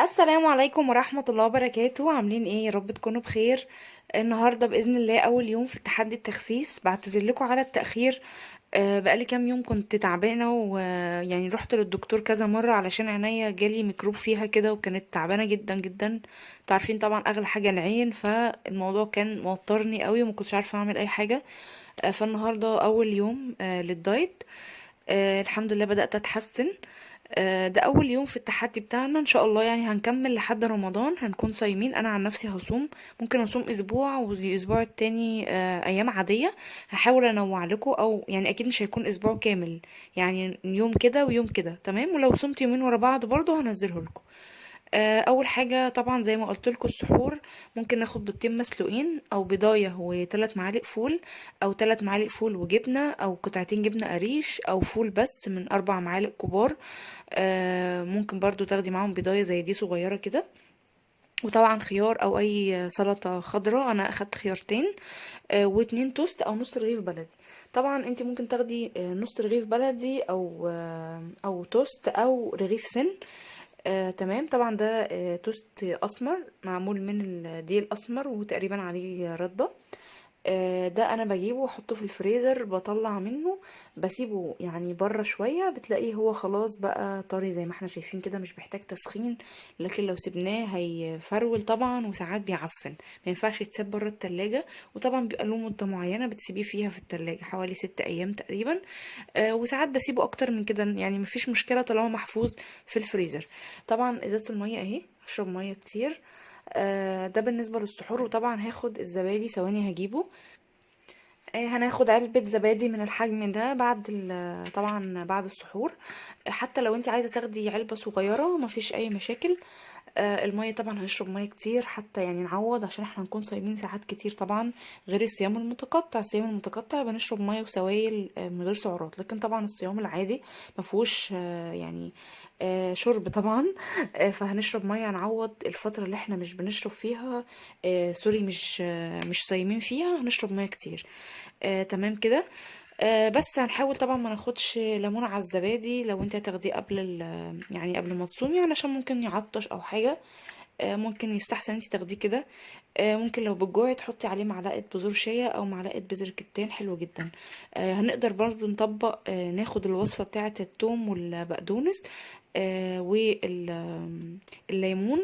السلام عليكم ورحمة الله وبركاته. عاملين ايه؟ يا رب تكونوا بخير. النهاردة بإذن الله أول يوم في تحدي التخسيس. بعتذر لكم على التأخير، بقالي كام يوم كنت تعبانة، ويعني رحت للدكتور كذا مرة علشان عينيا جالي ميكروب فيها كده، وكانت تعبانة جدا جدا. انتوا عارفين طبعا أغلى حاجة العين، فالموضوع كان موترني قوي وما كنتش عارفة أعمل أي حاجة. فالنهاردة أول يوم للدايت. الحمد لله بدأت أتحسن. ده أول يوم في التحدي بتاعنا، إن شاء الله يعني هنكمل لحد رمضان، هنكون صايمين. أنا عن نفسي هصوم، ممكن أصوم أسبوع والأسبوع التاني أيام عادية. هحاول أنوع لكم، أو يعني أكيد مش هيكون أسبوع كامل، يعني يوم كده ويوم كده، تمام. ولو صمت يومين ورا بعض برضو هنزله لكم. اول حاجة طبعا زي ما قلت لكم السحور، ممكن ناخد بيضتين مسلوقين او بيضايه وثلاث معالق فول، او 3 معالق فول وجبنه، او قطعتين جبنه قريش، او فول بس من 4 معالق كبار. ممكن برضو تاخدي معاهم بيضايه زي دي صغيرة كده، وطبعا خيار او اي سلطة خضراء. انا اخدت خيارتين، واتنين توست او نص رغيف بلدي. طبعا انت ممكن تاخدي نص رغيف بلدي او توست او رغيف سن. تمام. طبعا ده توست اسمر معمول من الدقيق الاسمر وتقريبا عليه رده. ده انا بجيبه واحطه في الفريزر، بطلع منه بسيبه يعني بره شوية، بتلاقيه هو خلاص بقى طري زي ما احنا شايفين كده، مش محتاج تسخين. لكن لو سيبناه هيفرول طبعا، وساعات بيعفن، ما ينفعش يتساب بره التلاجة. وطبعا بيبقى له مده معينة بتسيبيه فيها في التلاجة، حوالي 6 ايام تقريبا. وساعات بسيبه اكتر من كده، يعني مفيش مشكلة طالما محفوظ في الفريزر. طبعا ازازة المية اهي، هشرب مية كتير. ده بالنسبة للسحور. وطبعا هاخد الزبادي، ثواني هجيبه. هناخد علبة زبادي من الحجم ده طبعا بعد السحور. حتى لو انت عايزة تاخدي علبة صغيرة مفيش اي مشاكل. المية طبعا هنشرب مية كتير حتى يعني نعوض، عشان احنا هنكون صايمين ساعات كتير طبعا، غير الصيام المتقطع. الصيام المتقطع بنشرب مية وسوائل من غير سعرات، لكن طبعا الصيام العادي مفيهوش شرب طبعا. فهنشرب مية نعوض الفترة اللي احنا مش بنشرب فيها، سوري، مش صايمين فيها، هنشرب مية كتير. تمام كده. بس هنحاول طبعا ما ناخدش ليمون على الزبادي لو انت هتاخديه قبل ما تصومي، علشان ممكن يعطش او حاجة. ممكن يستحسن انت تاخديه كده. ممكن لو بتجوعي تحطي عليه معلقه بذور شيا او معلقه بذر كتان، حلو جدا. هنقدر برضو نطبق، ناخد الوصفة بتاعه التوم والبقدونس، والليمون،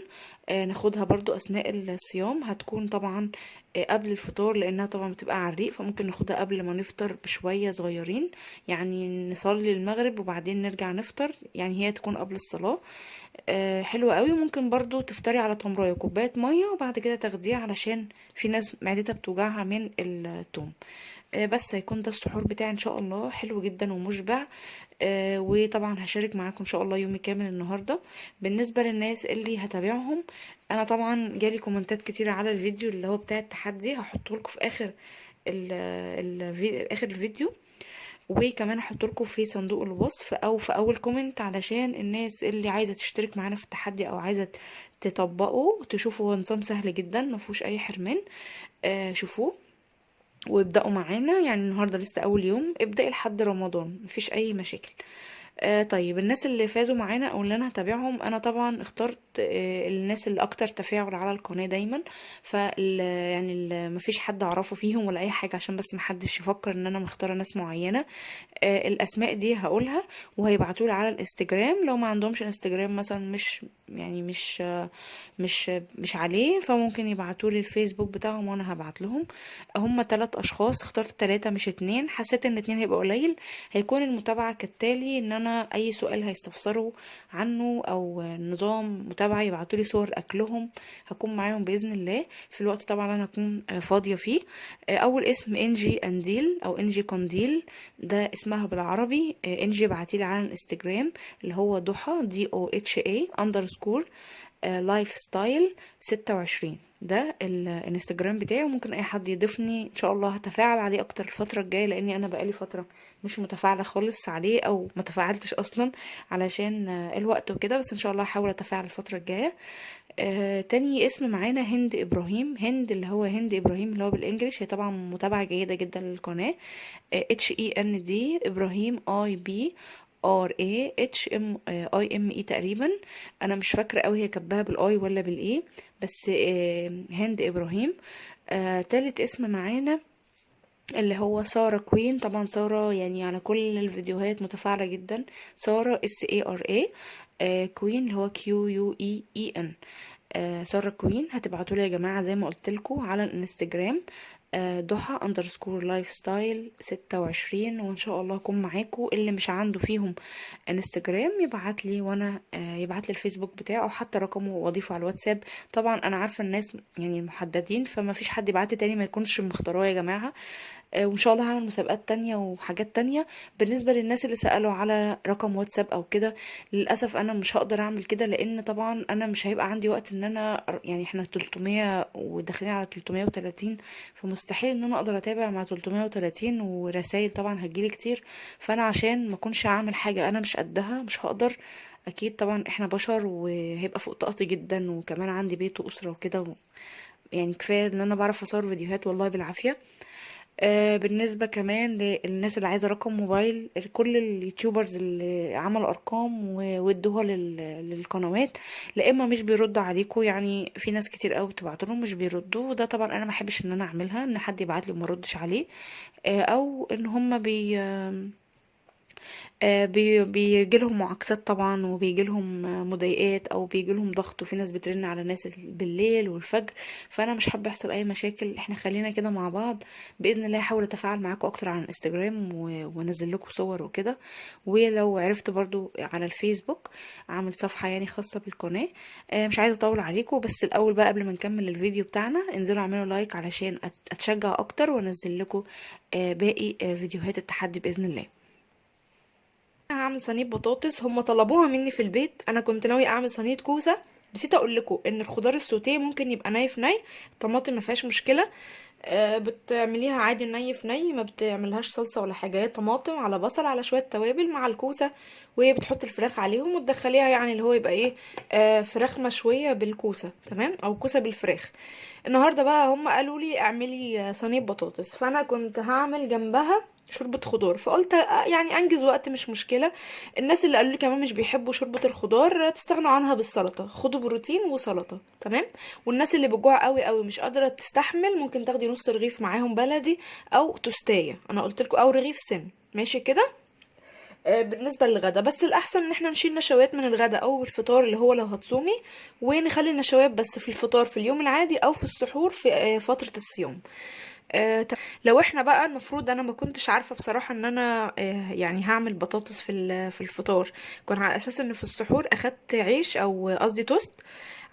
ناخدها برضو اثناء الصيام. هتكون طبعا، قبل الفطار، لانها طبعا بتبقى على الريق، فممكن ناخدها قبل ما نفطر بشوية صغيرين، يعني نصلي المغرب وبعدين نرجع نفطر، يعني هي تكون قبل الصلاة. حلوة قوي. ممكن برضو تفطري على تمرايه كوباية مية وبعد كده تاخديها، علشان في ناس معدتها بتوجعها من التوم. بس هيكون ده السحور بتاعي ان شاء الله، حلو جدا ومشبع. وطبعا هشارك معاكم ان شاء الله يومي كامل النهارده. بالنسبة للناس اللي هتابعهم، انا طبعا جالي كومنتات كتيرة على الفيديو اللي هو بتاع التحدي، هحطه لكم في اخر الفيديو، وكمان هحط لكم في صندوق الوصف او في اول comment، علشان الناس اللي عايزه تشترك معانا في التحدي او عايزه تطبقه تشوفوا. هو نظام سهل جدا ما فيهوش اي حرمان. شوفوه وابدأوا معانا، يعني النهارده لسه اول يوم، ابدأي لحد رمضان مفيش اي مشاكل. طيب الناس اللي فازوا معانا او اللي انا هتابعهم، انا طبعا اخترت، الناس اللي اكتر تفاعل على القناة دايما، مفيش حد اعرفه فيهم ولا اي حاجة، عشان بس محدش يفكر ان انا مختاره ناس معينة. الاسماء دي هقولها وهيبعتولي على الانستجرام. لو ما عندهمش انستجرام مثلا، مش عليه، فممكن يبعتولي الفيسبوك بتاعهم وانا هبعت لهم. هم 3 اشخاص، اخترت 3 مش 2، حسيت ان 2 هيبقى قليل. هيكون المتابعة كالتالي، ان انا اي سؤال هيستفسروا عنه او نظام متابعة يبعتولي صور اكلهم، هكون معاهم باذن الله في الوقت طبعا انا هكون فاضية فيه. اول اسم انجي انديل او انجي قنديل، ده اسمها بالعربي. انجي بعتيلي على الانستجرام اللي هو ضحى دي او اتش اي اندرسكور، لايف ستايل 26، ده الانستجرام بتاعي، وممكن اي حد يضيفني ان شاء الله هتفاعل عليه اكتر الفترة الجاية، لاني انا بقالي فترة مش متفاعله خالص عليه او ما تفاعلتش اصلا علشان الوقت وكده، بس ان شاء الله هحاول اتفاعل الفترة الجاية. تاني اسم معانا هند ابراهيم، هند اللي هو هند ابراهيم اللي هو بالانجلش، هي طبعا متابعه جيدة جدا للقناة. اتش اي ان دي ابراهيم اي بي R A H M I M E تقريبا، انا مش فاكره قوي هي كاتباها بال I ولا بال E، بس هند ابراهيم. تالت اسم معانا اللي هو سارة كوين. طبعا سارة يعني على كل الفيديوهات متفاعلة جدا، سارة S A R A، كوين اللي هو Q U E E N. سارة كوين. هتبعتولي يا جماعة زي ما قلت لكم على الانستجرام، ضحى underscore lifestyle 26، وان شاء الله اكون معاكم. اللي مش عنده فيهم انستجرام يبعت لي، وانا يبعت لي الفيسبوك بتاعه او حتى رقمه واضيفه على الواتساب. طبعا انا عارفه الناس يعني محددين، فما فيش حد يبعت لي تاني ما يكونش مختاراه يا جماعة. وان شاء الله هعمل مسابقات تانية وحاجات تانية. بالنسبة للناس اللي سألوا على رقم واتساب او كده، للأسف انا مش هقدر اعمل كده، لان طبعا انا مش هيبقى عندي وقت ان انا يعني احنا 300 وداخلين على 330، فمستحيل ان انا اقدر اتابع مع 330، ورسائل طبعا هتجيلي كتير. فانا عشان ما اكونش اعمل حاجة انا مش قدها مش هقدر، اكيد طبعا احنا بشر وهيبقى فوق طاقتي جدا، وكمان عندي بيت واسرة وكده يعني كفاية ان انا بعرف اصور فيديوهات والله بالعافية. بالنسبة كمان للناس اللي عايزة رقم موبايل، كل ال YouTubers اللي عملوا ارقام وادوها للقنوات، لا اما مش بيردوا عليكم، يعني في ناس كتير قوي بتبعت لهم مش بيردوا، وده طبعا انا ما احبش ان انا اعملها، ان حد يبعت لي وما اردش عليه، او ان هم بيجي لهم معاكسات طبعا، وبيجي لهم مضايقات، او بيجي لهم ضغط، وفي ناس بترن على ناس بالليل والفجر. فانا مش حابة يحصل اي مشاكل، احنا خلينا كده مع بعض باذن الله. هحاول اتفاعل معاكم اكتر على الانستجرام وانزل لكم صور وكده، ولو عرفت برضو على الفيسبوك اعمل صفحة يعني خاصة بالقناة. مش عايزه اطول عليكم، بس الاول بقى قبل ما نكمل الفيديو بتاعنا انزلوا اعملوا like علشان اتشجع اكتر وانزل لكم باقي فيديوهات التحدي باذن الله. هعمل صينية بطاطس، هم طلبوها مني في البيت، انا كنت ناوية اعمل صينية كوسة، نسيت اقول لكم ان الخضار السوتيه ممكن يبقى ني في ني، الطماطم ما فيهاش مشكلة، بتعمليها عادي ني في ني، ما بتعملهاش صلصه ولا حاجة، هي طماطم على بصل على شوية توابل مع الكوسه، وهي بتحط الفراخ عليهم وتدخليها، يعني اللي هو يبقى ايه، فراخ مشوية بالكوسه، تمام، او كوسة بالفراخ. النهارده بقى هم قالوا لي اعملي صينية بطاطس، فانا كنت هعمل جنبها شوربة خضار، فقلت يعني انجز وقت مش مشكلة. الناس اللي قالوا لي كمان مش بيحبوا شوربة الخضار تستغنوا عنها بالسلطة، خدوا بروتين وسلطة، تمام. والناس اللي بتجوع قوي قوي مش قادرة تستحمل ممكن تاخدي نص رغيف معاهم بلدي او توستايه، انا قلت لكم، او رغيف سن، ماشي كده. بالنسبة للغدا، بس الاحسن ان احنا نشيل نشويات من الغدا او الفطار اللي هو لو هتصومي، ونخلي النشويات بس في الفطار في اليوم العادي او في السحور في فترة الصيام. لو احنا بقى المفروض، انا ما كنتش عارفه بصراحة ان انا يعني هعمل بطاطس في الفطار، كان على اساس ان في السحور اخدت عيش او قصدي توست،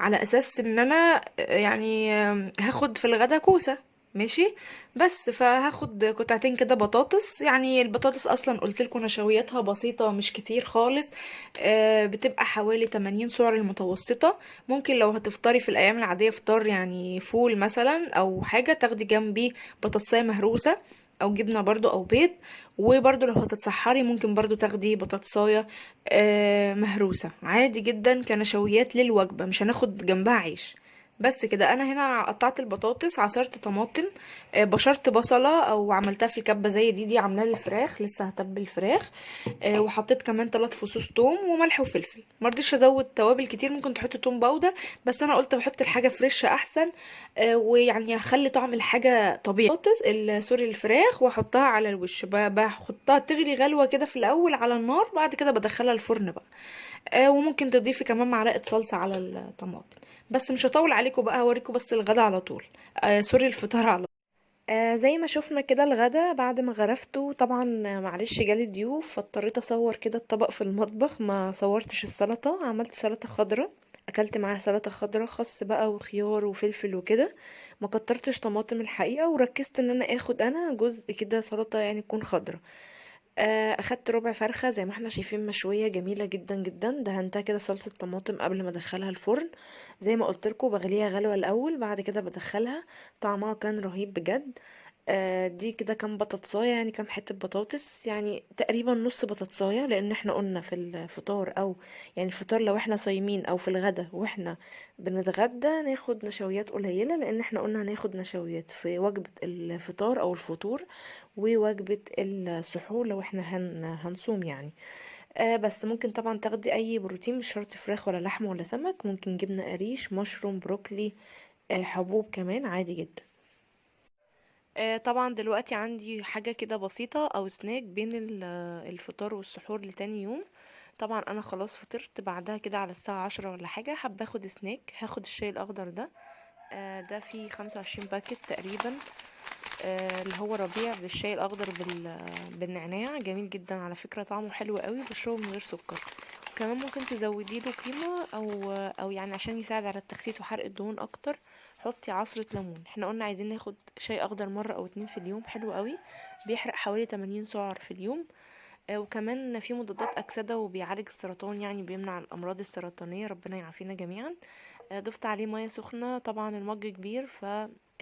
على اساس ان انا يعني هاخد في الغدا كوسة، ماشي، بس فهاخد قطعتين كده بطاطس. يعني البطاطس اصلا قلت لكم نشوياتها بسيطة مش كتير خالص، بتبقى حوالي 80 سعر المتوسطة. ممكن لو هتفطري في الايام العادية فطار يعني فول مثلا او حاجة، تاخدي جنبيه بطاطسايه مهروسه او جبنه برضو او بيض، وبرضو لو هتتسحري ممكن برضو تاخدي بطاطسايه مهروسه عادي جدا كنشويات للوجبه، مش هناخد جنبها عيش. بس كده. انا هنا قطعت البطاطس، عصرت طماطم، بشرت بصله او عملتها في الكبه زي دي عاملاها للفراخ، لسه هتبل الفراخ، وحطيت كمان 3 فصوص توم وملح وفلفل. ما رضيتش ازود توابل كتير، ممكن تحط توم powder، بس انا قلت بحط الحاجة fresh احسن، ويعني هخلي طعم الحاجة طبيعي. بطاطس sorry الفراخ، واحطها على الوش، بحطها تغلي غلوه كده في الاول على النار، بعد كده بدخلها الفرن بقى. وممكن تضيفي كمان معلقه صلصه على الطماطم. بس مش هطول عليكم بقى، هوريكم بس الغدا على طول، sorry الفطار على طول. زي ما شفنا كده الغدا بعد ما غرفته، طبعا معلش جالي ضيوف فاضطريت اصور كده الطبق في المطبخ، ما صورتش السلطة. عملت سلطة خضراء، اكلت معاها سلطة خضراء، خس بقى وخيار وفلفل وكده، ما كترتش طماطم الحقيقة، وركزت ان انا اخد انا جزء كده سلطة يعني تكون خضراء. اخدت ربع فرخة زي ما احنا شايفين مشوية جميلة جدا جدا، دهنتها كده صلصه طماطم قبل ما ادخلها الفرن، زي ما قلت لكم بغليها غلوه الاول بعد كده بدخلها، طعمها كان رهيب بجد. دي كده كام بطاطسايه، يعني كام حتة بطاطس، يعني تقريبا نص بطاطسايه، لان احنا قلنا في الفطار او يعني الفطار لو احنا صايمين او في الغدا واحنا بنتغدى ناخد نشويات قليله، لان احنا قلنا هناخد نشويات في وجبة الفطار او الفطور ووجبه السحور لو احنا هنصوم يعني. بس ممكن طبعا تاخدي اي بروتين، مش شرط فراخ ولا لحمه ولا سمك، ممكن جبنه قريش، مشروم، بروكلي، حبوب كمان عادي جدا. طبعا دلوقتي عندي حاجة كده بسيطة او سناك بين الفطار والسحور لتاني يوم. طبعا انا خلاص فطرت، بعدها كده على الساعة 10 ولا حاجة حابة اخد سناك. هاخد الشاي الاخضر ده، ده فيه 25 packet تقريبا، اللي هو ربيع بالشاي الاخضر بالنعناع، جميل جدا على فكرة، طعمه حلو قوي، بشربه من غير سكر. وكمان ممكن تزودي له قيمة او عشان يساعد على التخسيس وحرق الدهون اكتر، حطي عصرة ليمون. احنا قلنا عايزين ناخد شاي اخضر مرة او 2 في اليوم، حلو قوي، بيحرق حوالي 80 سعر في اليوم. وكمان في مضادات اكسدة وبيعالج السرطان، يعني بيمنع الامراض السرطانية، ربنا يعافينا جميعا. ضفت عليه مية سخنة، طبعا المج كبير ف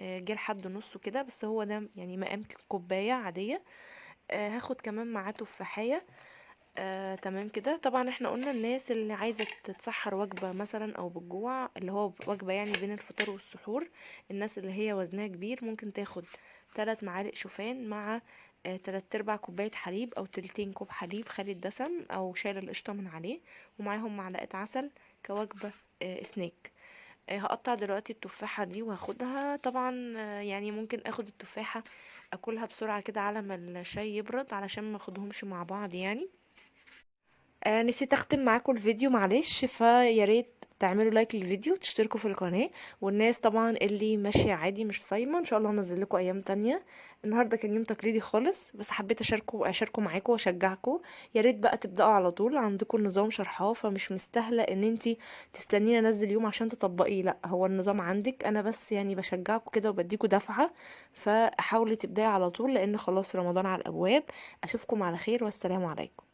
جه لحد نصه كده، بس هو ده مقام كوباية عادية. هاخد كمان معاه تفاحية. تمام كده. طبعا احنا قلنا الناس اللي عايزة تتسحر وجبة مثلا او بالجوع، اللي هو وجبة بين الفطار والسحور، الناس اللي هي وزنها كبير ممكن تاخد 3 معالق شوفان مع 3/4 كوباية حليب او تلتين كوب حليب خالي الدسم او شايل القشطة من عليه، ومعاهم معلقة عسل كوجبة سناك. هقطع دلوقتي التفاحة دي وهاخدها. طبعا، ممكن اخد التفاحة اكلها بسرعة كده على ما الشاي يبرد علشان ما اخدهمش مع بعض. نسيت اختم معاكم الفيديو معلش، فيا ريت تعملوا لايك للفيديو وتشتركوا في القناة. والناس طبعا اللي ماشية عادي مش صايمة ان شاء الله هنزل لكم ايام تانية. النهاردة كان يوم تقليدي خالص، بس حبيت اشاركه معاكم واشجعكم. يا ريت بقى تبدأوا على طول، عندكم النظام شرحاه، فمش مستاهلة ان انتي تستنيني انزل يوم عشان تطبقيه، لا هو النظام عندك، انا بس بشجعكم كده وبديكم دفعة، فحاولي تبداي على طول لان خلاص رمضان على الابواب. اشوفكم على خير والسلام عليكم.